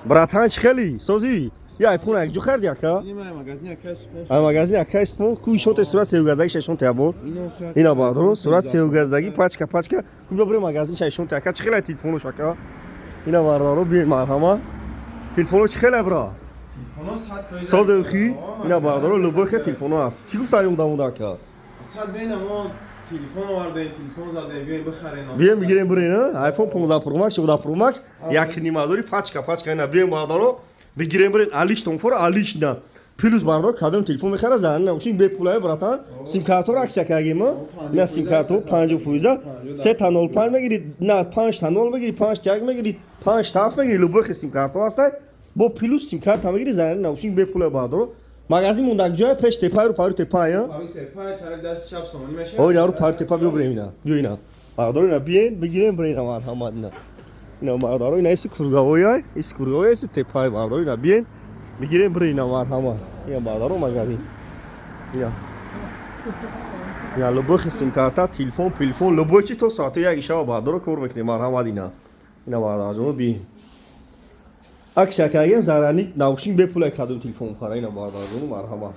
Братан, чӣ хели созӣ? Я айфон якҷо харди, ака? Ай магазин акай Супон ку ишон сурат севгаздагӣ шашон табор. Ина, бардоро, сурат севгаздагӣ, пачка пачка ку бибре магазин шашон. Ака, чӣ хела телефонош, ака? Ина, бардоро, биен, марҳама. Телефоно чӣ хела, бра? Созехи? Ина, бардоро, любой хе телефоно аст. Чӣ гуфтани одамода, ака? Телефон овардаем, телефон задаем, биёем, бихарем. Бием, бигирем, бирем. iPhone 15 Pro Max, 14 Pro Max, 1,5 ҳазори, пачка пачка. Ина, бием, бардоро, бигирем, бирем. Алиш тонфор алиш на плюс. Бардор, кадом телефон мехара, зарани наушник бепулае. Братан, симкартаро акция кардем. На симкарто 50 фоиза, 3,05 мегири, на 5,0 мегири, 5,1 мегири, 5,7 мегири. Любой хе симкарто ҳастай, бо плюс симкарта мегири, зарани наушник бепулае. Бардоро, магазин мондак ҷоя пеш тепай, ру пару тепай. Ой, ру пару тепа. Биё, бирем. Ина, биё, ина, бардоро, ина, биен, бигирем, бирем. Марҳамат. Ина, ина, бардоро, ина иси круговой, иси круговой, иси тепай. Бардоро, ина, биен, бигирем, бирем. Ина, марҳамат. Ина, бардоро, магазин. Ина, ина, любой симкарта, телефон, телефон, любой чи то соати 1 шаба, бардоро, кор мекунем. Марҳамат. Ина, ина, бардарҷоно, би акция кардем, зарани наушник бепулай. Кадом телефон хара? Ина, бардарҷоно, марҳамат.